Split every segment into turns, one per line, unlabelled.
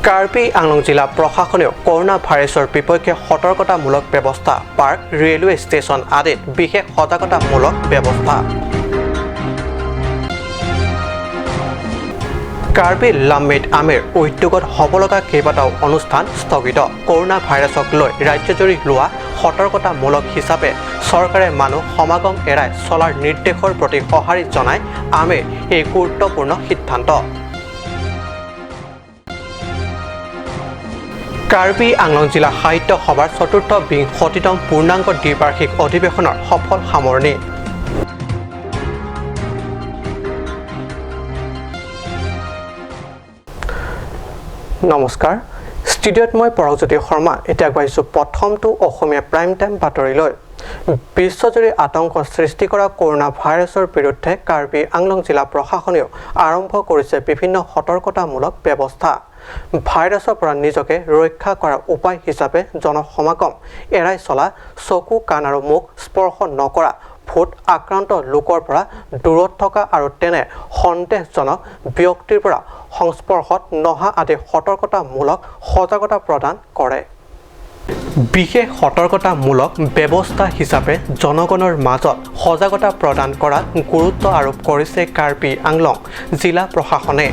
কাৰ্বি আংলং জিলা প্ৰশাসনেও কৰোণা ভাইৰাছৰ বিপক্ষে সতৰ্কতামূলক ব্যৱস্থা, পাৰ্ক, ৰেলৱে ষ্টেচন আদিত বিশেষ সজাগতামূলক ব্যৱস্থা। কাৰ্বি লাম্মেট আমিৰ উদ্যোগত হ'ব লগা কেইবাটাও অনুষ্ঠান স্থগিত। কৰোণা ভাইৰাছক লৈ ৰাজ্যজুৰি লোৱা সতৰ্কতামূলক হিচাপে চৰকাৰে মানুহ সমাগম এৰাই চলাৰ নিৰ্দেশৰ প্ৰতি সঁহাৰি জনাই আমিৰ এই গুৰুত্বপূৰ্ণ সিদ্ধান্ত। কাৰ্বি আংলং জিলা সাহিত্য সভাৰ চতুৰ্থ বিংশতিতম পূৰ্ণাংগ দ্বিবাৰ্ষিক অধিৱেশনৰ সফল সামৰণি। নমস্কাৰ, ষ্টুডিঅ'ত মই পৰশজ্যোতি শৰ্মা। এতিয়া আগবাঢ়িছোঁ প্ৰথমটো অসমীয়া প্ৰাইম টাইম বাতৰিলৈ। বিশ্বজুৰি আতংক সৃষ্টি কৰা কৰোণা ভাইৰাছৰ বিৰুদ্ধে কাৰ্বি আংলং জিলা প্ৰশাসনেও আৰম্ভ কৰিছে বিভিন্ন সতৰ্কতামূলক ব্যৱস্থা। ভাইৰাছৰ পৰা নিজকে ৰক্ষা কৰাৰ উপায় হিচাপে জনসমাগম এৰাই চলা, চকু, কাণ আৰু মুখ স্পৰ্শ নকৰা, ভূত আক্ৰান্ত লোকৰ পৰা দূৰত থকা আৰু তেনে সন্দেহজনক ব্যক্তিৰ পৰা সংস্পৰ্শত নহা আদি সতৰ্কতামূলক সজাগতা প্ৰদান কৰে। বিশেষ সতৰ্কতামূলক ব্যৱস্থা হিচাপে জনগণৰ মাজত সজাগতা প্ৰদান কৰাত গুৰুত্ব আৰোপ কৰিছে কাৰ্বি আংলং জিলা প্ৰশাসনে।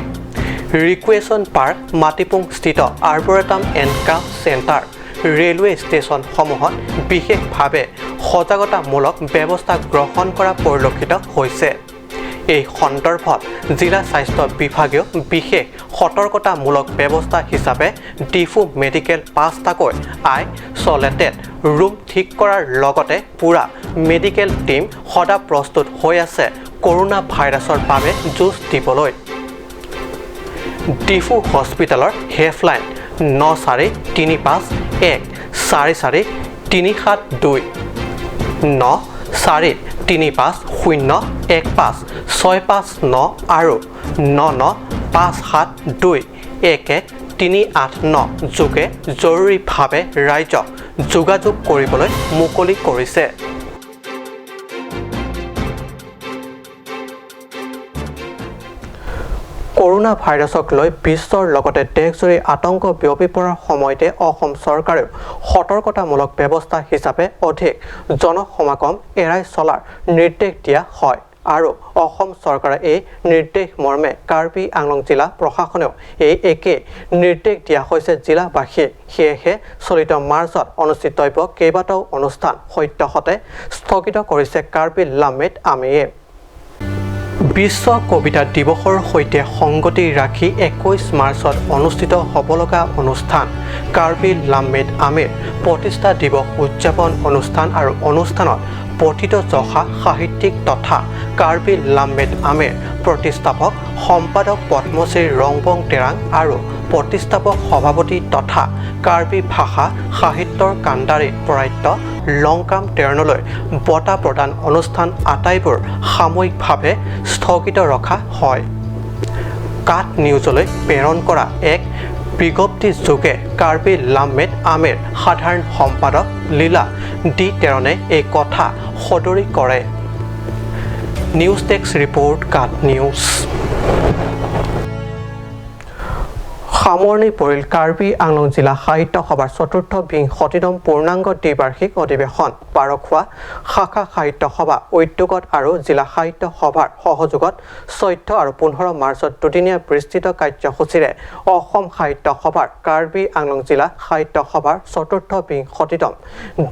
ৰিকুৱেশ্যন পাৰ্ক, মাটিপুংস্থিত arboretum and craft centre, railway ষ্টেচনসমূহত বিশেষভাৱে সজাগতামূলক ব্যৱস্থা গ্ৰহণ কৰা পৰিলক্ষিত হৈছে। এই সন্দৰ্ভত জিলা স্বাস্থ্য বিভাগেও বিশেষ সতৰ্কতামূলক ব্যৱস্থা হিচাপে ডিফু মেডিকেল 5টাকৈ আইচলেটেড ৰুম ঠিক কৰাৰ লগতে পূৰা মেডিকেল টীম সদা প্ৰস্তুত হৈ আছে কৰোণা ভাইৰাছৰ বাবে যুঁজ দিবলৈ। ডিফু হস্পিটেলৰ হেল্পলাইন 9 4 3 5 1 4 4 3 7 2, 9 4 3 5 0 1 5 6 5 9 আৰু 9 9 5 7 2 1 1 3 8 9 যোগে জৰুৰীভাৱে ৰাইজক যোগাযোগ কৰিবলৈ মুকলি কৰিছে। কৰোণা ভাইৰাছক লৈ বিশ্বৰ লগতে দেশজুৰি আতংক বিয়পি পৰাৰ সময়তে অসম চৰকাৰেও সতৰ্কতামূলক ব্যৱস্থা হিচাপে অধিক জনসমাগম এৰাই চলাৰ নিৰ্দেশ দিয়া হয় আৰু অসম চৰকাৰে এই নিৰ্দেশ মৰ্মে কাৰ্বি আংলং জিলা প্ৰশাসনেও এই একে নিৰ্দেশ দিয়া হৈছে জিলাবাসীক। সেয়েহে চলিত মাৰ্চত অনুষ্ঠিতব্য কেইবাটাও অনুষ্ঠান সদ্যহতে স্থগিত কৰিছে কাৰ্বি লাম্মেট আমিয়ে। বিশ্ব কবিতা দিৱসৰ সৈতে সংগতি ৰাখি 21 মাৰ্চত অনুষ্ঠিত হ'ব লগা অনুষ্ঠান কাৰ্বি লাম্মেট আমিৰ প্ৰতিষ্ঠা দিৱস উদযাপন অনুষ্ঠান আৰু অনুষ্ঠানত পঠিত যশা সাহিত্যিক তথা কাৰ্বি লাম্মেট আমিৰ প্ৰতিষ্ঠাপক সম্পাদক পদ্মশ্ৰী ৰংবং তেৰাং আৰু প্ৰতিষ্ঠাপক সভাপতি তথা কাৰ্বি ভাষা সাহিত্যৰ কাণ্ডাৰী প্ৰয়াত লংকাম টেৰণলৈ বঁটা প্ৰদান অনুষ্ঠান আটাইবোৰ সাময়িকভাৱে স্থগিত ৰখা হয়। কাট নিউজলৈ প্ৰেৰণ কৰা এক বিজ্ঞপ্তি যোগে কাৰ্বি লাম্মেট আমিৰ সাধাৰণ সম্পাদক লীলা ডি টেৰণে এই কথা সদৰি কৰে। নিউজ ডেস্ক ৰিপৰ্ট, কাট নিউজ। সামৰণি পৰিল কাৰ্বি আংলং জিলা সাহিত্য সভাৰ চতুৰ্থ বিংশতিতম পূৰ্ণাংগ দ্বিবাৰ্ষিক অধিৱেশন। পাৰখোৱা শাখা সাহিত্য সভা উদ্যোগত আৰু জিলা সাহিত্য সভাৰ সহযোগত 14 আৰু 15 মাৰ্চত দুদিনীয়া বিস্তৃত কাৰ্যসূচীৰে অসম সাহিত্য সভাৰ কাৰ্বি আংলং জিলা সাহিত্য সভাৰ চতুৰ্থ বিংশতিতম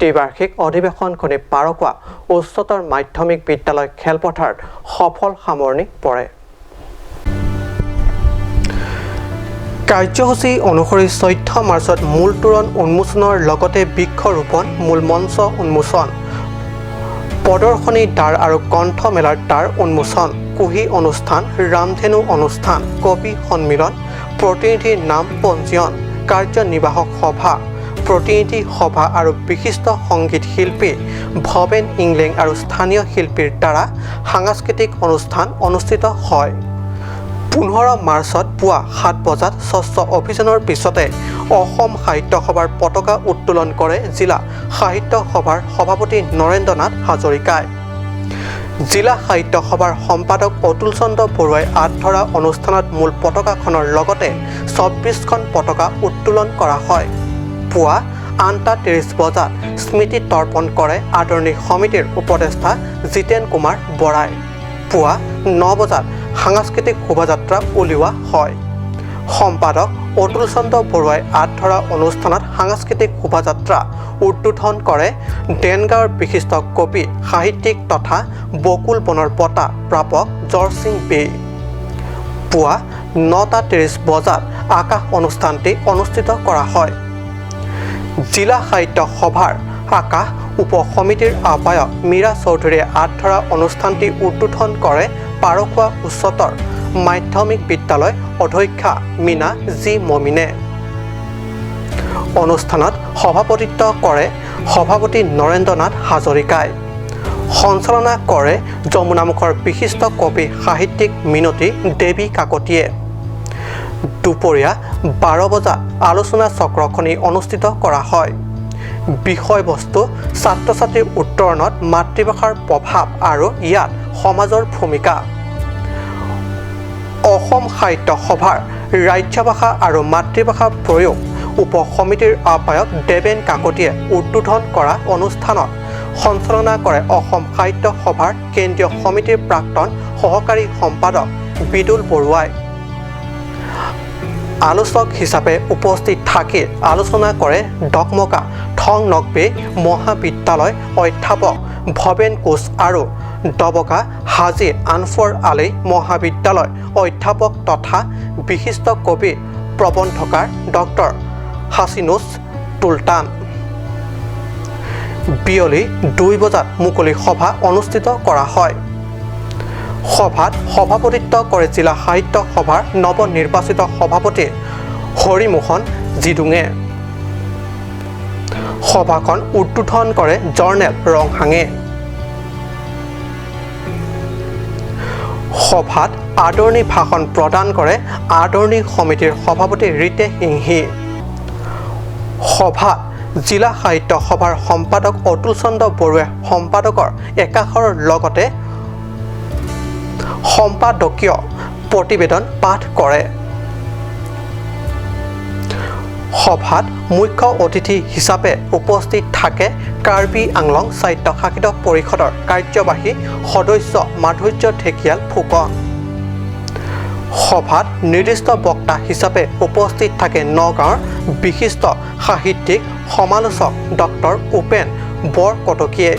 দ্বিবাৰ্ষিক অধিৱেশনখনি পাৰখোৱা উচ্চতৰ মাধ্যমিক বিদ্যালয় খেলপথাৰত সফল সামৰণি পৰে। কাৰ্যসূচী অনুসৰি 14 মাৰ্চত মূল তোৰণ উন্মোচনৰ লগতে বৃক্ষৰোপণ, মূল মঞ্চ উন্মোচন, প্ৰদৰ্শনী দ্বাৰ আৰু গ্ৰন্থমেলাৰ দ্বাৰ উন্মোচন, কুঁহি অনুষ্ঠান, ৰামধেনু অনুষ্ঠান, কবি সন্মিলন, প্ৰতিনিধিৰ নাম পঞ্জীয়ন, কাৰ্যনিৰ্বাহক সভা, প্ৰতিনিধি সভা আৰু বিশিষ্ট সংগীত শিল্পী ভৱেন ইংলেং আৰু স্থানীয় শিল্পীৰ দ্বাৰা সাংস্কৃতিক অনুষ্ঠান অনুষ্ঠিত হয়। 15 মাৰ্চত পুৱা 7 বজাত স্বচ্ছ অভিযানৰ পিছতে অসম সাহিত্য সভাৰ পতাকা উত্তোলন কৰে জিলা সাহিত্য সভাৰ সভাপতি নৰেন্দ্ৰ নাথ হাজৰিকাই। জিলা সাহিত্য সভাৰ সম্পাদক অতুল চন্দ্ৰ বৰুৱাই আঁত ধৰা অনুষ্ঠানত মূল পতাকাখনৰ লগতে 24খন পতাকা উত্তোলন কৰা হয়। পুৱা 8:30 বজাত স্মৃতি তৰ্পণ কৰে আদৰণি সমিতিৰ উপদেষ্টা জিতেন কুমাৰ বৰাই। পুৱা 9 বজাত সাংস্কৃতিক শোভাযাত্ৰা উলিওৱা হয়। সম্পাদক অতুল চন্দ্ৰ বৰুৱাই আঁত ধৰা অনুষ্ঠানত সাংস্কৃতিক শোভাযাত্ৰা উদ্বোধন কৰে দেনগাঁৱৰ বিশিষ্ট কবি, সাহিত্যিক তথা বকুল বনৰ বঁটা প্ৰাপক জৰসিং বেই। পুৱা 9:30 বজাত আকাশ অনুষ্ঠানটি অনুষ্ঠিত কৰা হয়। জিলা সাহিত্য সভাৰ আকাশ উপ সমিতিৰ আহ্বায়ক মীৰা চৌধুৰীয়ে আঁত ধৰা অনুষ্ঠানটি উদ্বোধন কৰে পাৰখোৱা উচ্চতৰ মাধ্যমিক বিদ্যালয় অধ্যক্ষা মীনা জি মমিনে। অনুষ্ঠানত সভাপতিত্ব কৰে সভাপতি নৰেন্দ্ৰনাথ হাজৰিকাই। সঞ্চালনা কৰে যমুনামুখৰ বিশিষ্ট কবি সাহিত্যিক মিনতি দেৱী কাকতিয়ে। দুপৰীয়া 12 বজাত আলোচনা চক্ৰখনি অনুষ্ঠিত কৰা হয়। বিষয়বস্তু ছাত্ৰ ছাত্ৰীৰ উত্তৰণত মাতৃভাষাৰ প্ৰভাৱ আৰু ইয়াত সমাজৰ ভূমিকা। অসম সাহিত্য সভাৰ ৰাজ্যভাষা আৰু মাতৃভাষা প্ৰয়োগ উপ সমিতিৰ আহ্বায়ক দেৱেন কাকতিয়ে উদ্বোধন কৰা অনুষ্ঠানত সঞ্চালনা কৰে অসম সাহিত্য সভাৰ কেন্দ্ৰীয় সমিতিৰ প্ৰাক্তন সহকাৰী সম্পাদক বিদুল বৰুৱাই। আলোচক হিচাপে উপস্থিত থাকি আলোচনা কৰে ডকমকা থং নকবে মহাবিদ্যালয় অধ্যাপক ভৱেন কোচ আৰু ডবকা হাজী আনফৰ আলী মহাবিদ্যালয় অধ্যাপক তথা বিশিষ্ট কবি প্ৰবন্ধকাৰ ডক্টৰ হাছিনুছ তুলতান। বিয়লি 2 বজাত মুকলি সভা অনুষ্ঠিত কৰা হয়। সভাত সভাপতিত্ব কৰে জিলা সাহিত্য সভাৰ নৱনিৰ্বাচিত সভাপতি হৰিমোহন জিদুঙে। সভাখন উদ্বোধন কৰে জৰ্নেল ৰংহাঙে। সভাত আদৰণি ভাষণ প্ৰদান কৰে আদৰণি সমিতিৰ সভাপতি ৰিতেশ সিংহী। সভাত জিলা সাহিত্য সভাৰ সম্পাদক অতুল চন্দ্ৰ বৰুৱাই সম্পাদকৰ একাষৰৰ লগতে সম্পাদকীয় প্ৰতিবেদন পাঠ কৰে। সভাত মুখ্য অতিথি হিচাপে উপস্থিত থাকে কাৰ্বি আংলং স্বায়ত্তশাসিত পৰিষদৰ কাৰ্যবাহী সদস্য মাধুৰ্য ঢেকিয়াল ফুকন। সভাত নিৰ্দিষ্ট বক্তা হিচাপে উপস্থিত থাকে নগাঁৱৰ বিশিষ্ট সাহিত্যিক সমালোচক ডক্টৰ উপেন বৰকটকীয়ে।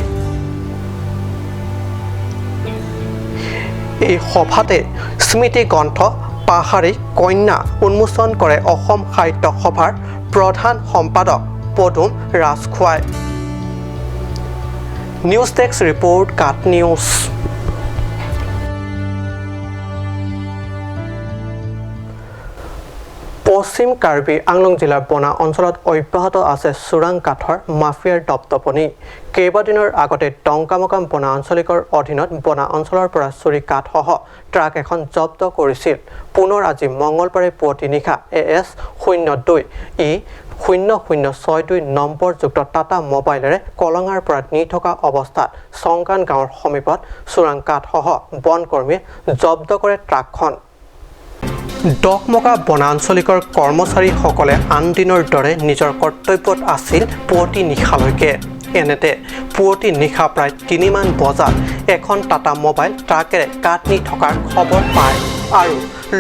এই সভাতে স্মৃতিগ্ৰন্থ পাহাৰী কন্যা উন্মোচন কৰে অসম সাহিত্য সভাৰ প্ৰধান সম্পাদক পদুম ৰাজখোৱাই। নিউজ ডেস্ক ৰিপৰ্ট, কাট নিউজ। পশ্চিম কাৰ্বি আংলং জিলাৰ বনা অঞ্চলত অব্যাহত আছে চোৰাং কাঠৰ মাফিয়াৰ দপদপনি। কেইবাদিনৰ আগতে ডংকামকাম বনা আঞ্চলিকৰ অধীনত বনা অঞ্চলৰ পৰা চুৰি কাঠসহ ট্ৰাক এখন জব্দ কৰিছিল। পুনৰ আজি মঙলবাৰে পুৱতি নিশা AS 02 E 0062 নম্বৰযুক্ত টাটা মোবাইলেৰে কলঙাৰ পৰা নি থকা অৱস্থাত চংকান গাঁৱৰ সমীপত চোৰাং কাঠসহ বনকৰ্মীয়ে জব্দ কৰে ট্ৰাকখন। ডকমকা বনাঞ্চলিকৰ কৰ্মচাৰীসকলে আন দিনৰ দৰে নিজৰ কৰ্তব্যত আছিল পুৱতি নিশালৈকে। এনেতে পুৱতি নিশা প্ৰায় 3মান বজাত এখন টাটা মোবাইল ট্ৰাকেৰে কাঠ নি থকাৰ খবৰ পায় আৰু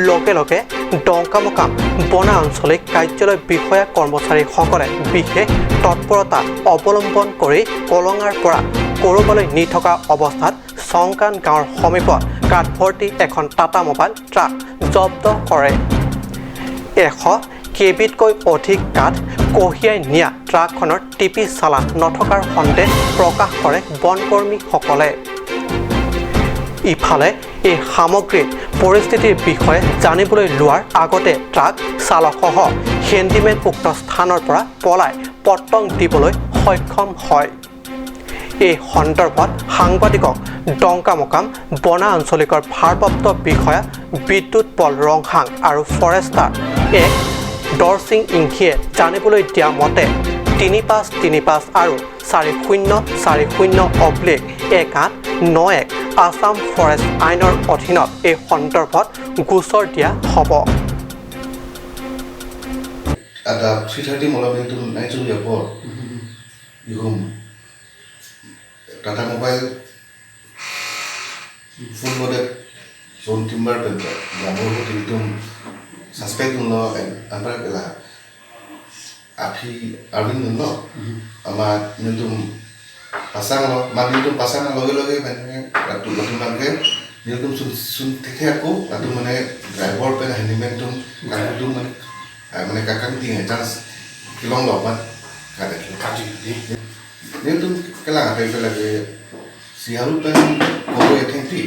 লগে লগে ডংকামকাম বনা আঞ্চলিক কাৰ্যালয় বিষয়া কৰ্মচাৰীসকলে বিশেষ তৎপৰতা অৱলম্বন কৰি কলঙাৰ পৰা ক'ৰবালৈ নি থকা অৱস্থাত চংকান গাঁৱৰ সমীপত কাঠভৰ্তি এখন টাটা মোবাইল ট্ৰাক জব্দ কৰে। 100 কেবিতকৈ অধিক কাঠ কঢ়িয়াই নিয়া ট্ৰাকখনৰ টিপি চালান নথকাৰ সন্দেহ প্ৰকাশ কৰে বনকৰ্মীসকলে। ইফালে এই সামগ্ৰিক পৰিস্থিতিৰ বিষয়ে জানিবলৈ লোৱাৰ আগতে ট্ৰাক চালকসহ হেণ্ডিমেন উক্ত স্থানৰ পৰা পলাই পতং দিবলৈ সক্ষম হয়। এই সন্দৰ্ভত সাংবাদিকক ডংকামকাম বনা আঞ্চলিকৰ ভাৰপ্ৰাপ্ত বিষয়া বিদ্যুৎ পল ৰংহাং আৰু ফৰেষ্টাৰ এক দৰসিং ইংখিয়ে জানিবলৈ দিয়া মতে 3535 আৰু 4040/1891 আছাম ফৰেষ্ট আইনৰ অধীনত এই সন্দৰ্ভত গোচৰ দিয়া হ'ব।
Ada 3:30 malam itu naik suruh airport. Ihum Tata mobile full loaded zone timber pen jabor hut suspect lo antara kela Afi Arvind lo ama niltum pasang lo ma niltum pasang লগে লগে মানে ৰাতু নতুন niltum sun sun থেকে আকৌ ৰাতু মানে driver PAN handyman তুম কাকুtum মানে মানে kakang tinggal chance kilong lopat kada
kaji
niltum kela ngatai pela ke siharu pen kogo etheng ti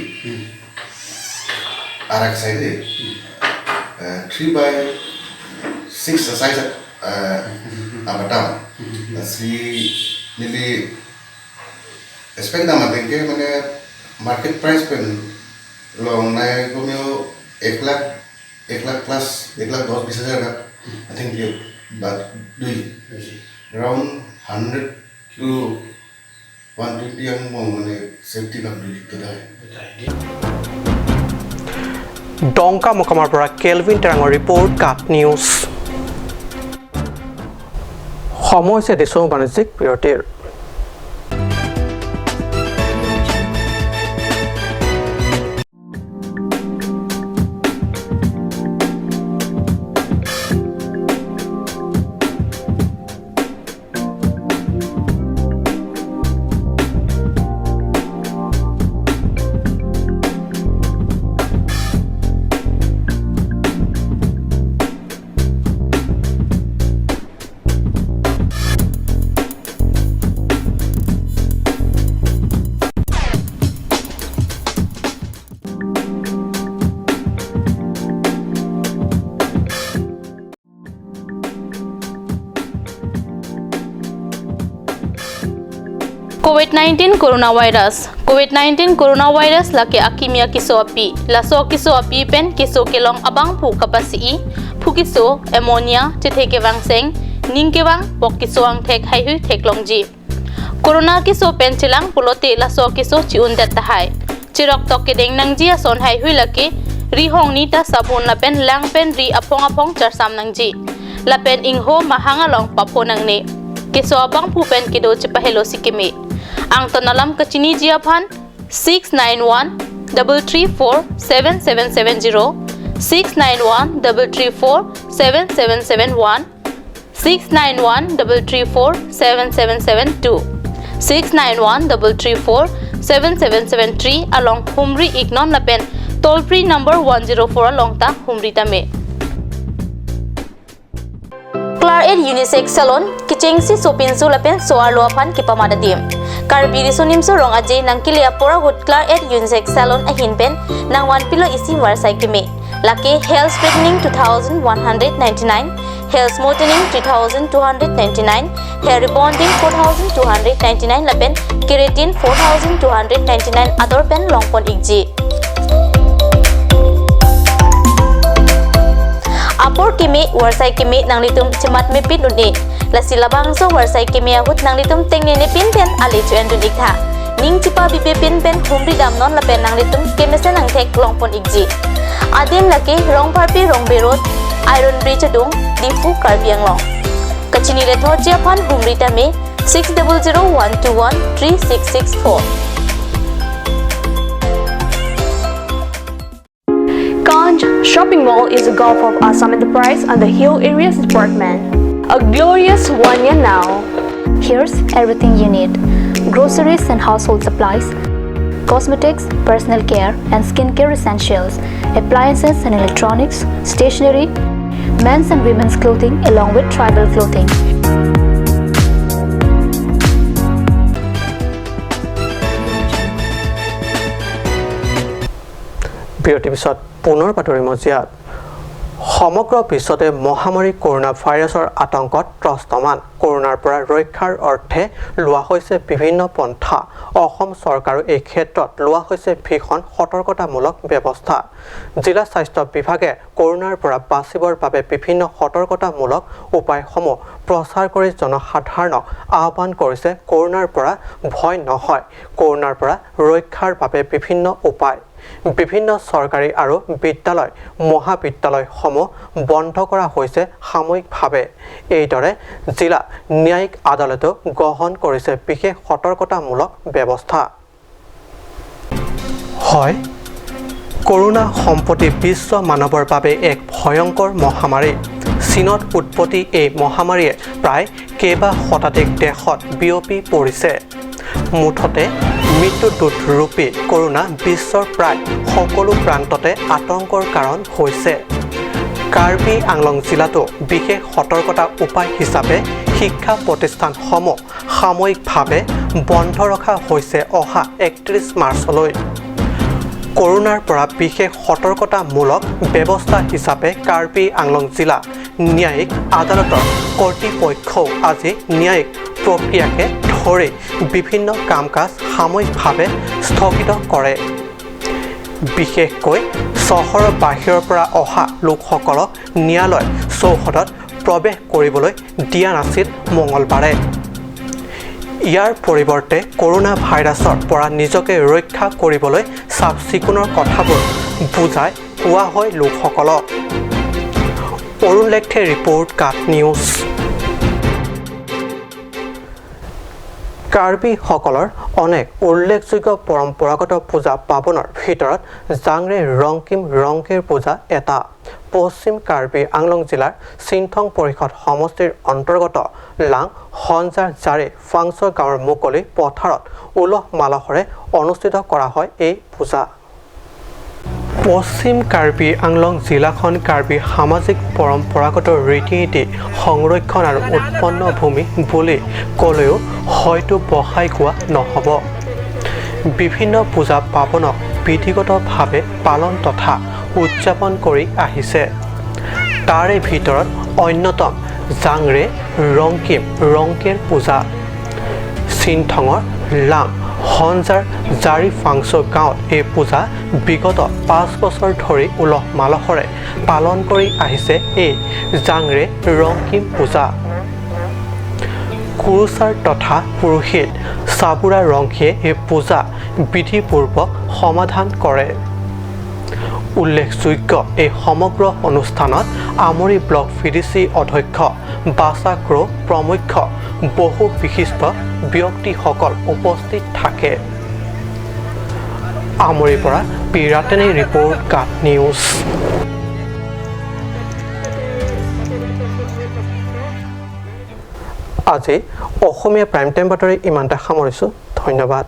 arak side 3 by 6 size abatam si nili expect na matengke মানে market price pen long নাই কমেও 1 lakh, 1 lakh plus, 1 lakh 10-20 হাজাৰ thank you বা দুই around 100 to 120 মানে safety লাভ দুই দাদা।
ডংকা মোকামাৰ পৰা কেলভিন টেৰাঙৰ ৰিপৰ্ট, কাট নিউজ। সময় হৈছে দিছোঁ বাণিজ্যিক বিৰতিৰ।
COVID-19 coronavirus. COVID-19 coronavirus lake akimia kiso api laso kiso api pen kiso kelong abang phu kapasi phu kiso ammonia chithe ke wang seng ning ke wang pok kiso ang thek hai hui thek long ji corona kiso pen chilang pulote laso kiso chiun dat hai chirok tok ke deng nang ji ason hai hui lake ri hong ni ta sabon la pen lang pen ri apong apong char sam nang ji la pen ing ho mahanga long papho nang ne kiso abang phu pen kido chipahelo sikime ang tonalam kachini jia phan 691 334 7770, 691 334 7771, 691 334 7772, 691 334 7773 along Humri Ignon lapen toll free number 104 along ta Humri tame. Klar Ed Unisex Salon kichengsi sopinsu lapen soar loapan kipamadadim Karbi sunim so rong aje nang kilia pora hut Klar Ed Unisex Salon ahin pen nang wan pilo isi warsai kime lake hair straightening 2199, hair smoothening 3299, hair rebonding 4299 lapen keratin 4299 ador pen longpon ikji. Apor kimi warsai kimi nang litum chimat me pin unni lasi labang so warsai kimi ahut nang litum tengne ne pin pen ali chuen dun ikha ning chipa bibe pin pen humri dam non la pen nang litum kemese nang thek longpon ikji adim lake rong pharpi rong berot iron bridge dung Diphu Karbi Anglong kachini le thoja phan humri ta me 6001213664.
Ganj Shopping Mall is a Gulf of Assam enterprise and the Hill Areas Department. A glorious 1 year now.
Here's everything you need: groceries and household supplies, cosmetics, personal care and skincare essentials, appliances and electronics, stationery, men's and women's clothing along with tribal clothing.
বিৰতিৰ পিছত পুনৰ বাতৰি মজিয়াত। সমগ্ৰ বিশ্বতে মহামাৰী corona ভাইৰাছৰ আতংকত ত্ৰস্তমান। কৰোনাৰ পৰা ৰক্ষাৰ অৰ্থে লোৱা হৈছে বিভিন্ন পন্থা। অসম চৰকাৰো এই ক্ষেত্ৰত লোৱা হৈছে ভীষণ সতৰ্কতামূলক ব্যৱস্থা। জিলা স্বাস্থ্য বিভাগে কৰোনাৰ পৰা বাচিবৰ বাবে বিভিন্ন সতৰ্কতামূলক উপায়সমূহ প্ৰচাৰ কৰি জনসাধাৰণক আহ্বান কৰিছে কৰোনাৰ পৰা ভয় নহয়, কৰোনাৰ পৰা ৰক্ষাৰ বাবে বিভিন্ন উপায়। বিভিন্ন চৰকাৰী আৰু বিদ্যালয় মহাবিদ্যালয়সমূহ বন্ধ কৰা হৈছে সাময়িকভাৱে। এইদৰে জিলা ন্যায়িক আদালতেও গ্ৰহণ কৰিছে বিশেষ সতৰ্কতামূলক ব্যৱস্থা। হয়, কৰোনা সম্প্ৰতি বিশ্ব মানৱৰ বাবে এক ভয়ংকৰ মহামাৰী। চীনত উৎপত্তি এই মহামাৰীয়ে প্ৰায় কেইবা শতাধিক দেশত বিয়পি পৰিছে। মুঠতে মৃত্যুদূত ৰূপী কৰোনা বিশ্বৰ প্ৰায় সকলো প্ৰান্ততে আতংকৰ কাৰণ হৈছে। কাৰ্বি আংলং জিলাতো বিশেষ সতৰ্কতা উপায় হিচাপে শিক্ষা প্ৰতিষ্ঠানসমূহ সাময়িকভাৱে বন্ধ ৰখা হৈছে অহা 31 মাৰ্চলৈ। কৰোনাৰ পৰা বিশেষ সতৰ্কতামূলক ব্যৱস্থা হিচাপে কাৰ্বি আংলং জিলা ন্যায়িক আদালতৰ কৰ্তৃপক্ষও আজি ন্যায়িক প্ৰক্ৰিয়াকে ধৰি বিভিন্ন কাম কাজ সাময়িকভাৱে স্থগিত কৰে। বিশেষকৈ চহৰৰ বাহিৰৰ পৰা অহা লোকসকলক ন্যায়ালয় চৌহদত প্ৰৱেশ কৰিবলৈ দিয়া নাছিল মঙলবাৰে। ইয়াৰ পৰিৱৰ্তে কৰোনা ভাইৰাছৰ পৰা নিজকে ৰক্ষা কৰিবলৈ চাফ চিকুণৰ কথাবোৰ বুজাই কোৱা হয় লোকসকলক। অৰুণ লেখথে ৰিপৰ্ট, কাট নিউজ। কাৰ্বিসকলৰ অনেক উল্লেখযোগ্য পৰম্পৰাগত পূজা পাৰ্বণৰ ভিতৰত জাংৰে ৰংকিম ৰংকেৰ পূজা এটা। পশ্চিম কাৰ্বি আংলং জিলাৰ চিন্থং পৰিষদ সমষ্টিৰ অন্তৰ্গত লাং হঞ্জাৰ জাৰে ফাংচ গাঁৱৰ মুকলি পথাৰত উলহ মালহৰে অনুষ্ঠিত কৰা হয় এই পূজা। পশ্চিম কাৰ্বি আংলং জিলাখন কাৰ্বি সামাজিক পৰম্পৰাগত ৰীতি নীতি সংৰক্ষণ আৰু উৎপন্ন ভূমি বুলি ক'লেও হয়তো বঢ়াই কোৱা নহ'ব। বিভিন্ন পূজা পাৰ্বণক বিধিগতভাৱে পালন তথা উদযাপন কৰি আহিছে। তাৰে ভিতৰত অন্যতম জাংৰে ৰংকিম ৰংকেৰ পূজা। চিন্থঙৰ লাং হঞ্জাৰ জাৰি ফাংচ গাঁৱত এই পূজা বিগত 5 বছৰ ধৰি উলহ মালহৰে পালন কৰি আহিছে এই জাংৰে ৰংকিম পূজা। কুৰুচাৰ তথা পুৰোহিত চাবুৰা ৰংখীয়ে এই পূজা বিধিপূৰ্বক সমাধান কৰে। উল্লেখযোগ্য এই সমগ্ৰ অনুষ্ঠানত আমৰি ব্লক VDC অধ্যক্ষ বাছা ক্ৰ' প্ৰমুখ্য বহু বিশিষ্ট ব্যক্তিসকল উপস্থিত থাকে। আমৰিৰ পৰা পি ৰাতেনে ৰিপৰ্ট, কাট নিউজ। আজি অসমীয়া প্ৰাইম টাইম বাতৰি ইমানতে সামৰিছোঁ। ধন্যবাদ।